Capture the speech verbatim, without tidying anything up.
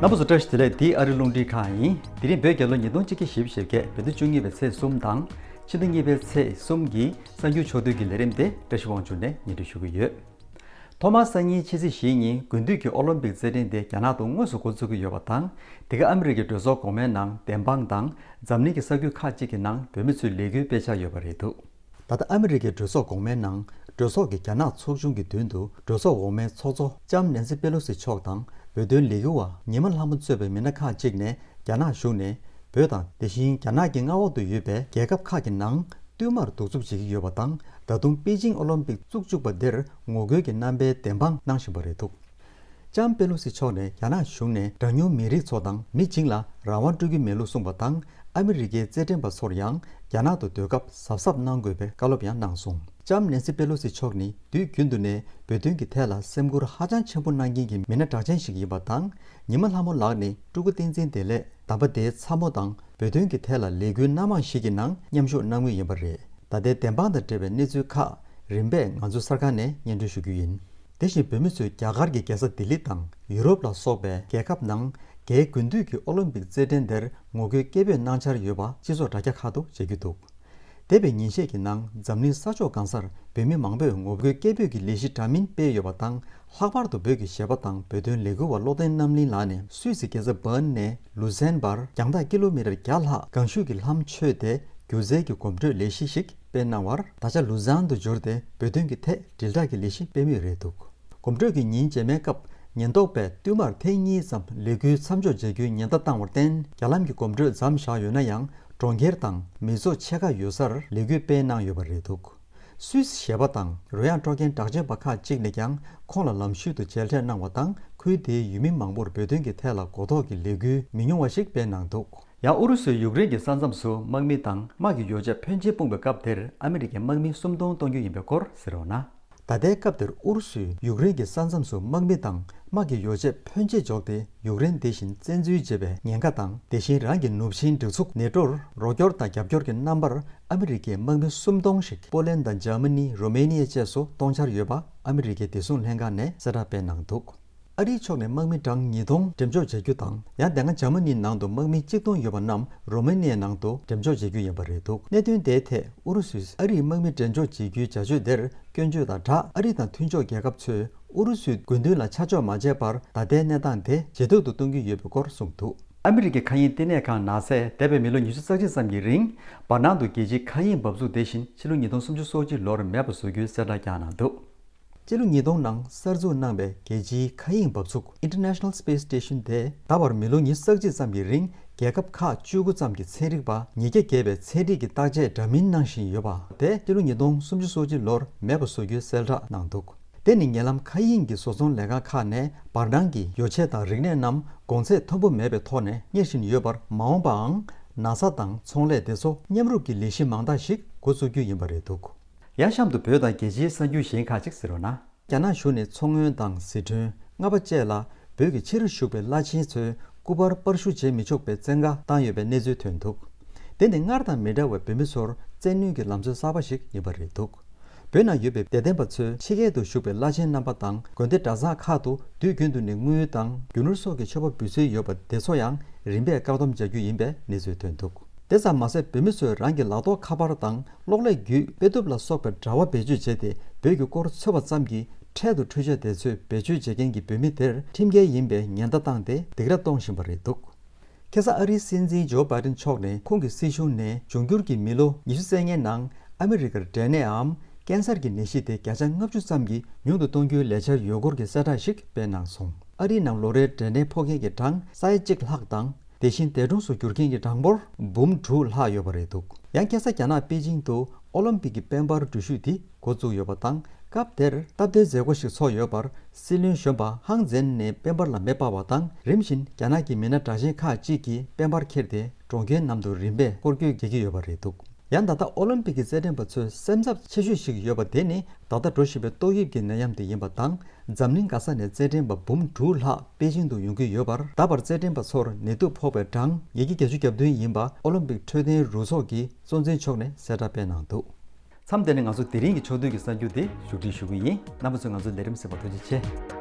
རྣམ་པ་ཚོ་བཀྲ་ཤིས་བདེ་ལེགས། འདི་ཨ་རི་རླུང་འཕྲིན་ཁང་ཡིན། དེ་རིང་བོད་རྒྱལ་ལོ་ཉིས་སྟོང་གཅིག་བརྒྱ་བཞི་བཅུ་ཞེ་བརྒྱད། བོད་ཟླ་བཅུ་གཉིས་པའི་ཚེས་གསུམ་དང་ཕྱི་ཟླ་གཉིས་པའི་ཚེས་གསུམ་གྱི་གསར་འགྱུར་ཕྱོགས་བསྡུས་ཀྱི་ལས་རིམ་དེ་བཀྲ་ཤིས་དབང་ཕྱུག་ནས་སྙན་སྒྲོན་ཞུ་གི་ཡོད། ཐོག་མར་སང་ཉིན་ཕྱི་ཚེས་བཞིའི་ཉིན་དགུན་དུས་ཀྱི་ཨོ་ལིམ་པིག་རྩེད་འགྲན་དེ་རྒྱ་ནག་ཏུ་དངོས་སུ་འགོ་འཛུགས་ཀྱི་ཡོད་པ་དང་། དེ་ག་ཨ་མི་རི་ཀའི་གྲོས་ཚོགས་གོང་མའི་ནང་བདེན་དཔང་དང་འཛམ་གླིང་གི་ས་ཁུལ་ཁག་ཅིག་གི་ནང་བོད་མི་ཚོས་ལས་འགུལ་སྤེལ་འཆར་ཡོད་པ་རེད་འདུག། ད་ལྟ་ཨ་མི་རི་ཀའི་གྲོས་ཚོགས་གོང་མའི་ནང་གྲོས་ཚོགས་ཀྱི་རྒྱ་ནག་ཚོགས་ཆུང་གི་མདུན་དུ་གྲོས་ཚོགས་འོག་མའི་ཚོགས་གཙོ་ལྕམ་ནེན་སི་པེ་ལོ་སི་མཆོག་དང་བོད་དོན་ལས་འགུལ་བ་ཉི་མ་ལྷ་མོ་གཙོས་པའི་མི་སྣ་ཁག་ཅིག་ནས་རྒྱ་ནག་གཞུང་ནས་བོད་དང་དེ་བཞིན་རྒྱ་ནག་གི་མངའ་འོག་ཏུ་ཡོད་པའི་རྒྱལ་ཁབ་ཁག་གི་ནང་བསྟུད་མར་གདུག་རྩུབ་བྱེད་ཀྱི་ཡོད་པ་དང་། ད་དུང་པེ་ཅིང་ཨོ་ལིམ་པིག་བཙུགས་བཅུག་པ་དེར་ངོ་རྒོལ་གྱི་རྣམ་པའི་བདེན་དཔང་གནང་བཞིན་པ་རེད་འདུག། ལྕམ་པེ་ལོ་སི་མཆོག་ནས་རྒྱ་ནག་གཞུང་ནས་གྲངས་ཉུང་མི་རིགས་ཚོ་དང་མི་བྱིངས་ལ་རང་དབང་སྤྲོད་ཀྱི་མེད་ལུགས་གསུངས་པ་དང་། ཨ་མི་རི་ཀའི་རྩེད་འགྲན་པ་ཚོར་ཡང་རྒྱ་ནག་ཏུ་སྡོད་སྐབས་གཟབ་གཟབ་གནང་དགོས་པའི་བཀའ་སློབ་ཡང་གནང་སོང་། ལྕམ་ནེན་སི་པེ་ལོ་སི་མཆོག་ནི་དུས་རྒྱུན་དུ་ནས་བོད་དོན་གྱི་ཐད་ལ་སེམས་ཁུར་ཧ་ཅང་ཆེན་པོ་གནང་མཁན་གྱི་མི་སྣ་གྲགས་ཅན་ཞིག་ཡིན་པ་དང་། ཉི་མ་ལྷ་མོ་ལགས་ནི་ཕྲུ་གུ་བསྟན་འཛིན་བདེ་ལེགས། དམ་པ་དེའི་ཚ་མོ་དང་བོད་དོན་གྱི་ཐད་ལ་ལས་འགུལ་སྣ་མང་ཞིག་གི་ནང་མཉམ་ཞུགས་གནང་མུས་ཡིན་པ་རེད། ད་ལྟའི་བདེན་དཔང་དང་འབྲེལ་བའི་གནས་ཚུལ་ཁག་རིམ་པས་ང་ཚོའི་གསར་ཁང་ནས་སྙན་སྒྲོན་ཞུ་རྒྱུ་ཡིན། དེ་བཞིན་བོད་མི་ཚོས་རྒྱ་གར་གྱི་རྒྱལ་ས་ལྡི་ལི་དང་ཡུ་རོབ་ལ་སོགས་པའི་རྒྱལ་ཁབ་ནང་རྒྱའི་དགུན་དུས་ཀྱི་ཨོ་ལིམ་པིག་རྩེད་འགྲན་དེར་ངོ་རྒོལ་སྐད་འབོད་གནང་འཆར་ཡོད་པ་སྤྱི་ཚོགས་དྲ་རྒྱ་ཁག་ཏུ་མཇལ་རྒྱུ་འདུག། འདས་པའི་ཉིན་ཤས་ཀྱི་ནང་འཛམ་གླིང་ས་ཕྱོགས་གང་སར་བོད་མི་མང་པོས་ངོ་རྒོལ་སྐད་འབོད་ཀྱི་ལས་གཞི་འདྲ་མིན་སྤེལ་ཡོད་པ་དང་། ལྷག་པར་དུ་བོད་ཀྱི་གཞས་པ་དང་བོད་དོན་ལས་འགུལ་བ་བློ་བརྟན་རྣམ་གླིང་ལགས་ནས་སུད་སི་རྒྱལ་ས་བྷརན་ནས་ལུ་སན་བར་རྒྱང་ཐག་ཀི་ལོ་མི་ཊར་བརྒྱ་ལྷག་གངས་ཤུད་ཀྱི་ལྷམ་མཆོད་དེ་སྒྱུ་རྩལ་གྱི་གོམ་བགྲོད་ལས་གཞི་ཞིག་སྤེལ་གནང་བར། ད་ཆ་ལུ་སན་དུ་འབྱོར་ཏེ་བོད་དོན་གྱི་ཐད་དྲིལ་བསྒྲགས་ཀྱི་ལས་གཞི་སྤེལ་མུས་རེད་འདུག། གོམ་བགྲོད་ཀྱི་ཉིན་རྗེས་མའི་སྐབས་ཉེན་རྟོག་པས་བསྟུད་མར་ཐེངས་གཉིས་ཙམ་ལས་འགུལ་མཚམས་འཇོག་བྱ་རྒྱུའི་ཉེན་བརྡ་བཏང་བར་བརྟེན། རྒྱ་ལམ་གྱི་གོམ་བགྲོད་མཚམས་བཞག་ཡོད་ན་ཡང་། གྲོང་ཁྱེར་དང་མི་ཚོགས་ཆེ་ཁག་ཡོད་སར་ལས་འགུལ་སྤེལ་གནང་ཡོད་པ་རེད་འདུག། སུད་སི་གཞས་པ་དང་རོལ་དབྱངས་དཀྲོལ་མཁན་གྲགས་ཅན་པ་ཁག་ཅིག་ནས་ཀྱང་ཁོང་ལ་ལམ་ཤུལ་དུ་མཇལ་འཕྲད་གནང་བ་དང་། ཁུལ་དེའི་ཡུལ་མི་མང་པོར་བོད་དོན་གྱི་ཐད་ལ་གོ་རྟོགས་ཀྱི་ལས་འགུལ་མི་ཉུང་བ་ཞིག་སྤེལ་གནང་འདུག། ཡང་ཨུ་རུ་སུས་ཡུཀ་རེན་གྱི་ས་མཚམས་སུ་དམག་མི་དང་དམག་གི་ཡོ་བྱད་ཕོན་ཆེ་སྤུངས་པའི་སྐབས་དེར་ཨ་མི་རི་ཀས་དམག་མི་སུམ་སྟོང་གཏོང་རྒྱུ་ཡིན་པའི་སྐོར་གསལ་བ་ན། ད་ལྟའི་སྐབས་དེར་ཨུ་རུ་སུས་ཡུཀ་རེན་གྱི་ས་མཚམས་སུ་དམག་མི་དང་དམག་གི་ཡོ་བྱད་ཕོན་ཆེ་འཇོག་སྟེ། ཡུཀ་རེན་འདི་བཞིན་བཙན་འཛུལ་བྱེད་པའི་ཉེན་ཁ་དང་། དེ་བཞིན་རང་གི་ནུབ་ཆིངས་སྒྲིག་འཛུགས་ནེ་ཏོར་རོགས་སྐྱོར་དང་རྒྱབ་སྐྱོར་གྱི་རྣམ་པར་ཨ་མི་རི་ཀས་དམག་མི་སུམ་སྟོང་ཞིག་པོ་ལན་དང་འཇར་མ་ནི། རོ་མེ་ནི་ཡ་བཅས་སུ་གཏོང་འཆར་ཡོད་པ་ཨ་མི་རི་ཀའི་བདེ་སྲུང་ལྷན་ཁང་ནས་གསལ་བསྒྲགས་སྤེལ་གནང་འདུག། ཨ་རིའི་ཕྱོགས་ནས་དམག་མི་གྲངས་ཉིས་སྟོང་འགྲེམས་འཇོག་བྱ་རྒྱུ་དང་། ཡང་དེ་སྔ་འཇར་མ་ནིའི་ནང་དུ་དམག་མི་གཅིག་སྟོང་ཡོད་པ་རྣམས་རོ་མ་ནི་ཡའི་ནང་དུ་འགྲེམས་འཇོག་བྱེད་རྒྱུ་ཡིན་པ་རེད་འདུག། གནད་དོན་དེའི་ཐད་ཨུ་རུ་སུས་ཨ་རིས་དམག་མི་འགྲེམས་འཇོག་བྱེད་རྒྱུའི་བྱ་སྤྱོད་དེར་སྐྱོན་བརྗོད་དང་སྦྲགས། ཨ་རི་དང་མཐུན་ཕྱོགས་རྒྱལ་ཁབ་ཚོས་ཨུ་རུ་སུའི་དགོས་འདུན་ལ་ཆ་འཇོག་མ་བྱས་པར་ད་ལྟའི་གནས་སྟངས་དེ་ཇེ་སྡུག་ཏུ་གཏོང་གི་ཡོད་པའི་སྐོར་གསུངས་འདུག། ཨ་མི་རི་ཀའི་མཁའ་དབྱིངས་བསྟི་གནས་ཁང་ནཱ་སཱས་འདས་པའི་མི་ལོ་ཉི་ཤུ་རྩ་གཅིག་ཙམ་གྱི་རིང་བར་སྣང་དུ་རྒྱལ་སྤྱིའི་མཁའ་དབྱིངས་འབབ་ཚུགས་དེ་བཞིན་ཕྱི་ལོ་ཉིས་སྟོང་སུམ་ཅུ་སོ་གཅིག་ལོར་མེད་པ་བཟོ་རྒྱུའི་གསལ་བསྒྲགས་བསྐྱངས་གནང་འདུག། སྤྱི་ལོ་ཉིས་སྟོང་ནང་གསར་འཛུགས་གནང་བའི་རྒྱལ་སྤྱིའི་མཁའ་དབྱིངས་འབབ་ཚུགས་International Space Station དེ་ད་བར་མི་ལོ་ཉི་ཤུ་རྩ་གཅིག་ཙམ་གྱི་རིང་རྒྱལ་ཁབ་ཁག་བཅུ་དགུ་ཙམ་གྱི་ཚན་རིག་པ་ཉིས་བརྒྱ་བརྒལ་བའི་ཚན་རིག་གི་བརྟག་དཔྱད་འདྲ་མིན་གནང་བཞིན་ཡོད་པ་དེ་སྤྱི་ལོ་ཉིས་སྟོང་སུམ་ཅུ་སོ་གཅིག་ལོར་མེད་པ་བཟོ་རྒྱུའི་གསལ་བསྒྲགས་གནང་འདུག། དེ་ནི་ཉེ་ལམ་མཁའ་དབྱིངས་ཀྱི་བཟོ་ཚོང་ལས་ཁང་ཁག་ནས་བར་སྣང་གི་ཡོ་ཆས་དང་རིག་གནས་རྣམས་གོང་ཚད་མཐོན་པོ་མེད་པའི་ཐོག་ནས་གཉེར་བཞིན་ཡོད་པར་མ་འོངས་པའང་ནཱ་ས་དང་ཚོང་ལས་དེ་ཚོ་མཉམ་རུབ་ཀྱི་ལས་གཞི་མང་དག་ཞིག་འགོ་བཙུགས་རྒྱུ་ཡིན་པ་རེད་འདུག། ཡང་གཤམ་དུ་བོད་དང་རྒྱལ་སྤྱིའི་གསར་འགྱུར་གཞན་ཁག་ཅིག་གསན་རོགས་གནང་། རྒྱ་ནག་གཞུང་ནས་མཚོ་སྔོན་དང་ཟི་ཁྲོན། རྔ་པ་བཅས་ལ་བོད་ཀྱི་ཕྱིར་བཞུགས་པའི་བླ་ཆེན་ཚོའི་སྐུ་པར་པར་བཤུ་བྱེད་མི་ཆོག་པའི་བཙན་བཀའ་བཏང་ཡོད་པའི་གནས་ཚུལ་ཐོན་འདུག། དེ་ནི་སྔར་དང་མི་འདྲ་བའི་བོད་མི་ཚོར་བཙན་གནོན་གྱི་ལམ་སྲོལ་གསར་པ་ཞིག་ཡིན་པ་རེད་འདུག། བོད་ནང་ཡོད་པའི་དད་ལྡན་པ་ཚོས་ཕྱི་རྒྱལ་དུ་བཞུགས་པའི་བླ་ཆེན་རྣམ་པ་དང་། དགོན་སྡེ་གྲྭ་ཚང་ཁག་ཏུ་དུས་རྒྱུན་དུ་ནས་དངུལ་དང་རྒྱུ་ནོར་སོགས་ཀྱི་མཆོད་པ་འབུལ་སྲོལ་ཡོད་པ་དེ་ཚོ་ཡང་རིམ་པས་བཀག་སྡོམ་བྱ་རྒྱུ་ཡིན་པའི་གནས་ཚུལ་ཐོན་འདུག། དེ་ཙམ་མ་ཟད། བོད་མི་ཚོས་རང་གི་ལག་ཐོགས་ཁ་པར་དང་གློག་ཀླད་བརྒྱུད་དཔེ་དེབ་ལ་སོགས་པའི་དྲ་བ་བེད་སྤྱོད་བྱས་ཏེ། བོད་ཀྱི་སྐོར་འཚོལ་བ་ཙམ་གྱིས་འཕྲལ་དུ་འཕྲུལ་ཆས་དེ་ཚོས་བེད་སྤྱོད་བྱེད་མཁན་གྱི་བོད་མི་དེར་ཁྲིམས་འགལ་ཡིན་པའི་ཉེན་བརྡ་བཏང་སྟེ། སྡིགས་ར་གཏོང་བཞིན་པ་རེད་འདུག། ཁ་སང་ཨ་རིའི་སྲིད་འཛིན་ཇོ་བྷའི་ཌེན་མཆོག་ནས་ཁོང་གི་སྲིད་གཞུང་ནས་འབྱུང་འགྱུར་གྱི་མི་ལོ་ཉི་ཤུ་རྩ་ལྔའི་ནང་ཨ་མི་རི་ཀར་འབྲས་ནད་འམ་ཀན་སར་གྱི་ནད་གཞི་དེ་བརྒྱ་ཆ་ལྔ་བཅུ་ཙམ་གྱིས་ཉུང་དུ་གཏོང་རྒྱུའི་ལས་འཆར་ཡོད་སྐོར་གྱི་གསལ་བསྒྲགས་ཤིག་སྤེལ་གནང་སོང་། ཨ་རིའི་ནང་ལོ་རེའི་འབྲས་ནད་ཕོག་མཁན་གྱི་གྲངས་ས་ཡ་གཅིག་ལྷག་དང་། དེ་བཞིན་འདས་གྲོངས་སུ་གྱུར་མཁན་གྱི་གྲངས་འབོར་འབུམ་དྲུག་ལྷག་ཡོད་པ་རེད་འདུག། ཡང་ཁ་སང་རྒྱ་ནག་པེ་ཅིང་དུ་ཨོ་ལིམ་པིག་གི་དཔལ་འབར་འགྲུལ་བཞུད་འདི་འགོ་བཙུགས་ཡོད་པ་དང་། སྐབས་དེར་སྟབས་བདེའི་མཛད་སྒོ་ཞིག་ཚོགས་ཡོད་པར། སྲིད་བློན་གཞོན་པ་ཧང་ཛེན་ནས་དཔལ་འབར་ལ་མེ་སྤར་བ་དང་། རིམ་བཞིན་རྒྱ་ནག་གི་མི་སྣ་གྲགས་ཅན་ཁག་ཅིག་གིས་དཔལ་འབར་འཁྱེར་ཏེ་གྲོང་ཁྱེར་ནང་དུ་རིམ་པས་སྐོར་སྐྱོད་བྱེད་ཀྱི་ཡོད་པ་རེད་འདུག། ཡང་ད་ལྟ་ཨོ་ལིམ་པིག་གི་རྩེད་འགྲན་པ་ཚོའི་སེམས་འཚབ་ཆེ་ཤོས་ཤིག་ཡོད་པ་དེ་ནི། ད་ལྟ་འགྲོ་བཞིན་པའི་ཏོག་དབྱིབས་ཀྱི་ནད་ཡམས་དེ་ཡིན་པ་དང་། འཛམ་གླིང་ག་ས་ནས་རྩེད་འགྲན་པ་འབུམ་དྲུག་ལྷག་པེ་ཅིང་དུ་ཡོང་གི་ཡོད་པར། ད་བར་རྩེད་འགྲན་པ་ཚོར་ནད་དུག་ཕོག་པའི་གྲངས་ཉིས་བརྒྱ་བརྒྱད་ཅུ་གྱ་བདུན་ཡིན་པ་ཨོ་ལིམ་པིག་འཕྲོད་བསྟེན་རུ་ཚོགས་ཀྱི་གཙོ་འཛིན་མཆོག་ནས་གསལ་བསྒྲགས་སྤེལ་གནང་འདུག། མཚམས་དེ་ནས་ང་ཚོ་དེ་རིང་གི་ཕྱོགས་བསྡུས་ཀྱི་གསར་འགྱུར་དེ་མཇུག་སྒྲིལ་ཞུ་གི་ཡིན། རྣམ་པ་ཚོས་ང་ཚོའི་ལས་རིམ་གསན་པར་ཐུགས་རྗེ་ཆེ།